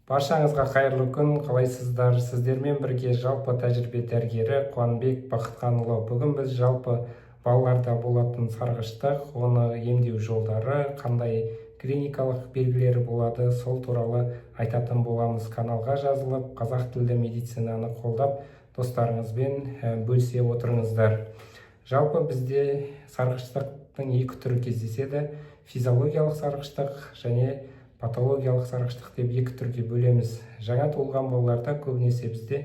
Баршаңызға қайырлы күн! Қалайсыздар? Сіздермен бірге жалпы тәжірибе дәрігері Қуанбек Бақытханұлы. Бүгін біз жалпы балаларда болатын сарғыштық, оны емдеу жолдары, қандай клиникалық белгілері болады, сол туралы айтатын боламыз. Каналға жазылып, қазақ тілді медицинаны қолдап, достарыңызбен бөлісе отырыңыздар. Жалпы бізде сарғыштықтың екі түрі кездеседі: физиологиялық сарғыштық және патологиялық сарғыштық деп екі түрге бөлеміз. Жаңа туылған балаларда көбінесе бізде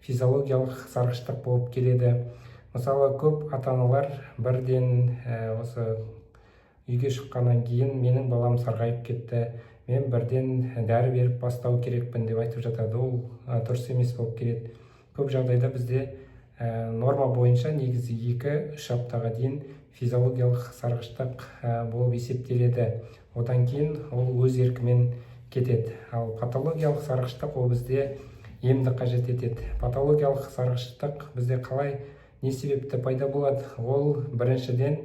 физиологиялық сарғыштық болып келеді. Мысалы, көп ата аналар бірден осы үйге шыққаннан кейін: «Менің балам сарғайып кетті, мен бірден дәрі беріп бастау керекпін», – деп айтып жатады. Ол дұрыс емес болып келеді. Көп жағдайда бізде норма бойынша негізі 2-3 аптаға дейін физиологиялық сарғыштық болып есептеледі, одан кейін ол өз еркімен кетеді. Ал патологиялық сарғыштық, ол бізде емді қажет етеді. Патологиялық сарғыштық бізде қалай, не себепті пайда болады? Ол біріншіден,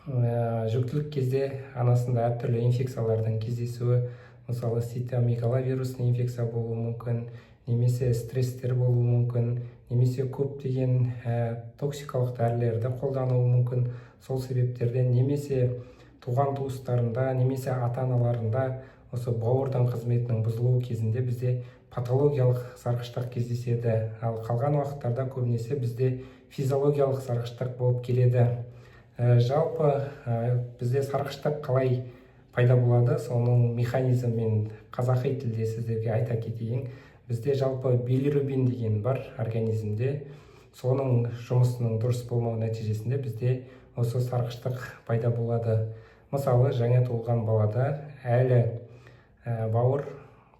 жүктілік кезде анасында әртүрлі инфекциялардың кездесуі, мысалы, цитомегаловирусный инфекция болуы мүмкін немесе стресстер болуы мүмкін, немесе көптеген токсикалық дәрілерді қолдануы мүмкін. Сол себептерден немесе туған туыстарында, немесе ата аналарында осы бауырдың қызметінің бұзылуы кезінде бізде патологиялық сарғыштық кездеседі. Ал қалған уақыттарда көбінесе бізде физиологиялық сарғыштық болып келеді. Жалпы бізде сарғыштық қалай пайда болады, соның механизмін қазақи тілде сіздерге айта кетейін. Бізде жалпы билирубин деген бар организмде, соның жұмысының дұрыс болмау нәтижесінде бізде осы сарғыштық пайда болады. Мысалы, жаңа туылған балада әлі бауыр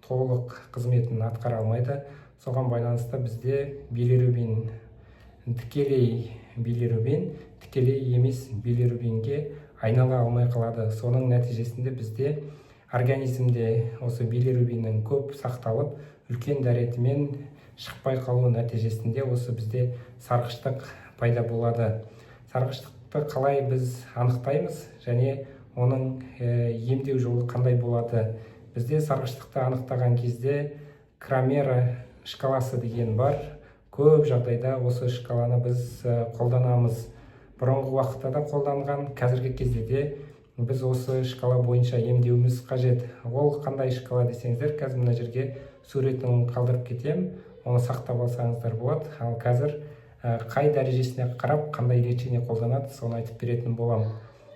толық қызметін атқара алмайды. Соған байланысты бізде билирубин тікелей билирубин тікелей емес билирубинге айнала алмай қалады. Соның нәтижесінде бізде организмде осы билирубиннің көп сақталып, үлкен дәретімен шықпай қалуы нәтижесінде осы бізде сарғыштық пайда болады. Сарғыштықты қалай біз анықтаймыз және оның емдеу жолы қандай болады? Бізде сарғыштықты анықтаған кезде Крамера шкаласы деген бар. Көп жағдайда осы шкаланы біз қолданамыз. Бұрынғы уақытта да қолданған, қазіргі кезде де біз осы шкала бойынша емдеуіміз қажет. Ол қандай шкала десеңіздер, қазір мына жерге суретін қалдырып кетемін, оны сақтап алсаңыздар болады. Ал қазір қай дәрежесіне қарап қандай лечение қолданады, соны айтып беретін боламын.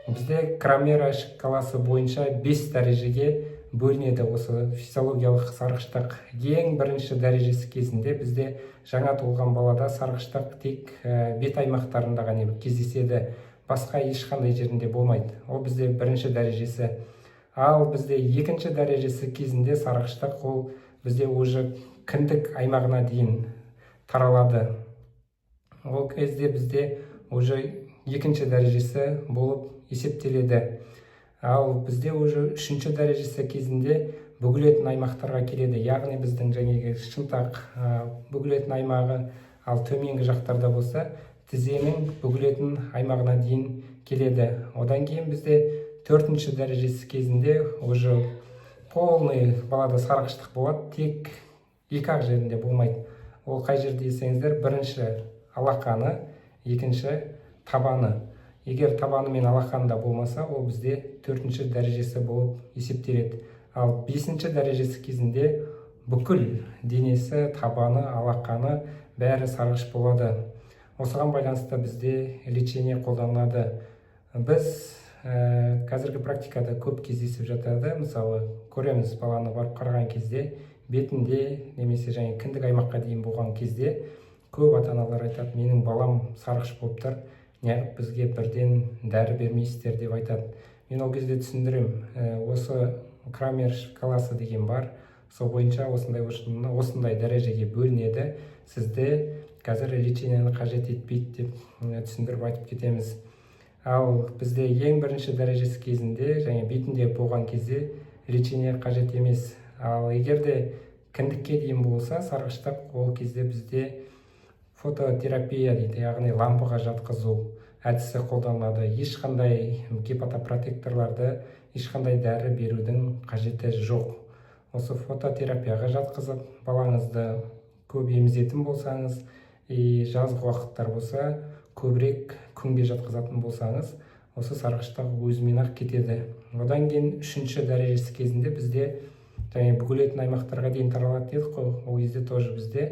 Бізде Крамера шкаласы бойынша 5 дәрежеге бөлінеді осы физиологиялық сарғыштық. Ең бірінші дәрежесі кезінде бізде жаңа туылған балада сарғыштық тек бет аймақтарында ғана кездеседі, басқа ешқандай жерінде болмайды. Ол бізде бірінші дәрежесі. Ал бізде екінші дәрежесі кезінде сарғыштық, ол бізде уже кіндік аймағына дейін таралады. Ол кезде бізде уже екінші дәрежесі болып есептеледі. Ал бізде уже үшінші дәрежесі кезінде бүгілетін аймақтарға келеді, яғни біздің жаңағы шынтақ бүгілетін аймағы, ал төменгі жақтарда болса тізенің бүгілетін аймағына дейін келеді. Одан кейін бізде төртінші дәрежесі кезінде уже полный балада сарғыштық болады, тек екі ақ жерінде болмайды. Ол қай жерде десеңіздер, бірінші алақаны, екінші табаны. Егер табаны мен алақанында болмаса, ол бізде төртінші дәрежесі болып есептеледі. Ал бесінші дәрежесі кезінде бүкіл денесі, табаны, алақаны, бәрі сарғыш болады. Осыған байланысты бізде лечение қолданылады. Біз қазіргі практикада көп кездесіп жатады. Мысалы, көреміз, баланы барып қараған кезде бетінде немесе және кіндік аймаққа дейін болған кезде көп ата аналар айтады: «Менің балам сарғыш болып тұр, неғып бізге бірден дәрі бермейсіздер?» – деп айтады. Мен ол кезде түсіндіремін: осы Крамер шкаласы деген бар, сол бойынша осындай осындай дәрежеге бөлінеді, сізде қазір лечениені қажет етпейді деп түсіндіріп айтып кетеміз. Ал бізде ең бірінші дәрежесі кезінде және бетінде болған кезде лечение қажет емес. Ал егер де кіндікке дейін болса сарғыштық, ол кезде бізде фототерапия дейді, яғни лампаға жатқызу әдісі қолданылады. Ешқандай гепатопротекторларды, ешқандай дәрі берудің қажеті жоқ. Осы фототерапияға жатқызып, балаңызды көп емізетін болсаңыз и жазғы уақыттар болса, көбірек күнге жатқызатын болсаңыз, осы сарғыштақ өзімен ақ кетеді. Одан кейін үшінші дәрежесі кезінде бізде және бүгілетін аймақтарға дейін таралады дедік қой, ол кезде тоже бізде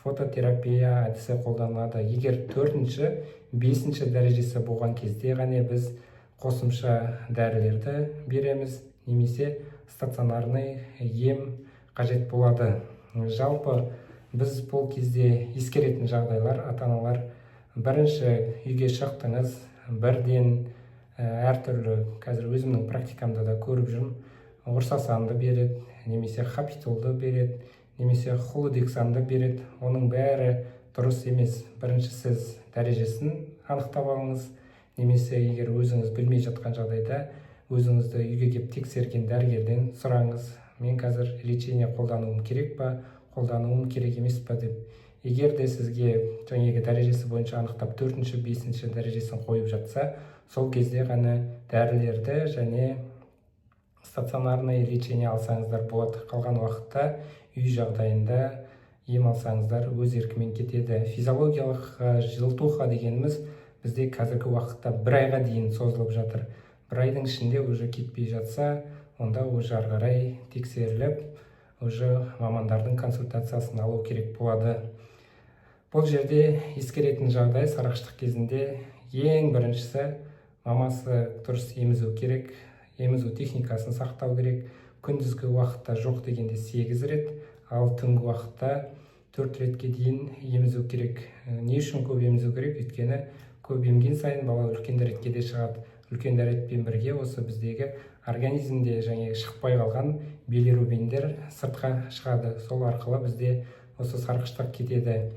фототерапия әдісі қолданылады. Егер төртінші, бесінші дәрежесі болған кезде ғана біз қосымша дәрілерді береміз немесе стационарный ем қажет болады. Жалпы, біз бұл кезде ескеретін жағдайлар: ата аналар, бірінші, үйге шықтыңыз, бірден әртүрлі, қазір өзімнің практикамда да көріп жүрмін, Урсасанды береді немесе Хапитолды береді немесе Хулудександы береді. Оның бәрі дұрыс емес. Бірінші сіз дәрежесін анықтап алыңыз немесе егер өзіңіз білмей жатқан жағдайда, өзіңізді үйге келіп тексерген дәрігерден сұраңыз: «Мен қазір лечение қолдануым керек па, қолдануым керек емес па?» – деп. Егер де сізге жаңағы дәрежесі бойынша анықтап, төртінші, бесінші дәрежесін қойып жатса, сол кезде ғана дәрілерді және стационарный лечение алсаңыздар болады. Қалған уақытта үй жағдайында ем алсаңыздар, өз еркімен кетеді. Физиологиялық желтуха дегеніміз бізде қазіргі уақытта бір айға дейін созылып жатыр. Бір айдың ішінде уже кетпей жатса, онда уже ары қарай тексеріліп, уже мамандардың консультациясын алу керек болады. Бұл жерде ескеретін жағдай: сарғыштық кезінде ең біріншісі, мамасы дұрыс емізу керек, емізу техникасын сақтау керек. Күндізгі уақытта жоқ дегенде 8 рет, ал түнгі уақытта 4 ретке дейін емізу керек. Не үшін көп емізу керек? Өйткені көп емген сайын бала үлкен дәретке де шығады. Үлкен дәретпен бірге осы біздегі организмде және шықпай қалған билирубиндер сыртқа шығады. Сол арқылы бізде осы сарғыштық кетеді.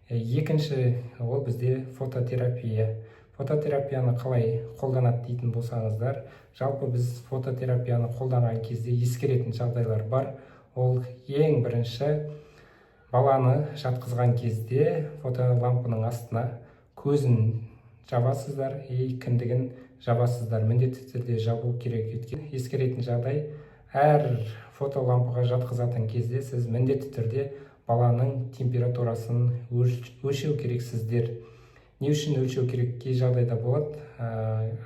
Екінші, ол бізде фототерапия. Фототерапияны қалай қолданады дейтін болсаңыздар, жалпы біз фототерапияны қолданған кезде ескеретін жағдайлар бар. Ол ең бірінші, баланы жатқызған кезде фотолампаның астына көзін жабасыздар и кіндігін жабасыздар. Міндетті түрде жабу керек. Өйткені ескеретін жағдай: әр фотолампаға жатқызатын кезде сіз міндетті түрде баланың температурасын өлшеу керексіздер. Не үшін өлшеу керек? Кей жағдайда болады,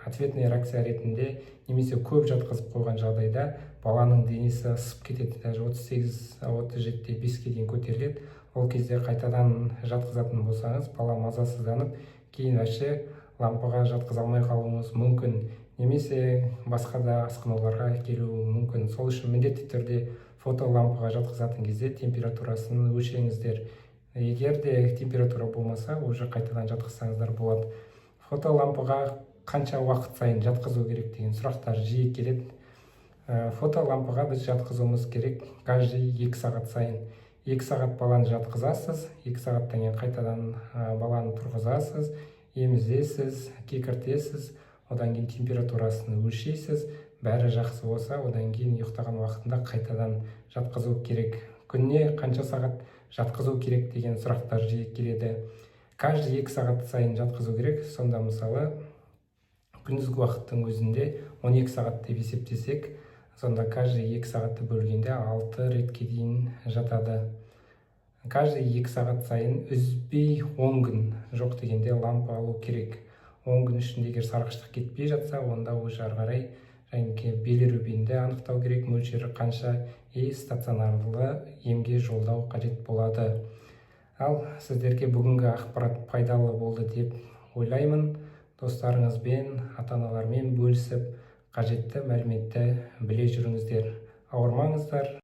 ответный реакция ретінде немесе көп жатқызып қойған жағдайда баланың денесі ысып кетеді, даже 38, 37,5-ке дейін көтеріледі. Ол кезде қайтадан жатқызатын болсаңыз, бала мазасызданып, кейін вообще лампаға жатқыза алмай қалуыңыз мүмкін немесе басқа да асқынуларға келуі мүмкін. Сол үшін міндетті түрде фотолампаға жатқызатын кезде температурасын өлшеңіздер. Егер де температура болмаса, уже қайтадан жатқызсаңыздар болады. Фотолампаға қанша уақыт сайын жатқызу керек деген сұрақтар жиі келеді. Фотолампаға біз жатқызуымыз керек каждый 2 сағат сайын. 2 сағат баланы жатқызасыз, 2 сағаттан кейін қайтадан баланы тұрғызасыз, емізесіз, кекіртесіз, одан кейін температурасын өлшейсіз. Бәрі жақсы болса, одан кейін ұйықтаған уақытында қайтадан жатқызу керек. Күніне қанша сағат жатқызу керек деген сұрақтар жиі келеді. Каждый 2 сағат сайын жатқызу керек. Сонда, мысалы, күндізгі уақыттың өзінде 12 сағат деп есептесек, сонда каждый 2 сағатты бөлгенде 6 ретке дейін жатады. Каждый 2 сағат сайын үзбей 10 күн жоқ дегенде лампа алу керек. 10 күн ішінде егер сарғыштық кетпей жатса, онда уже ары қарай және билирубинді анықтау керек, мөлшері қанша, и стационарлы емге жолдау қажет болады. Ал сіздерге бүгінгі ақпарат пайдалы болды деп ойлаймын. Достарыңызбен, ата аналармен бөлісіп, қажетті мәліметті біле жүріңіздер. Ауырмаңыздар.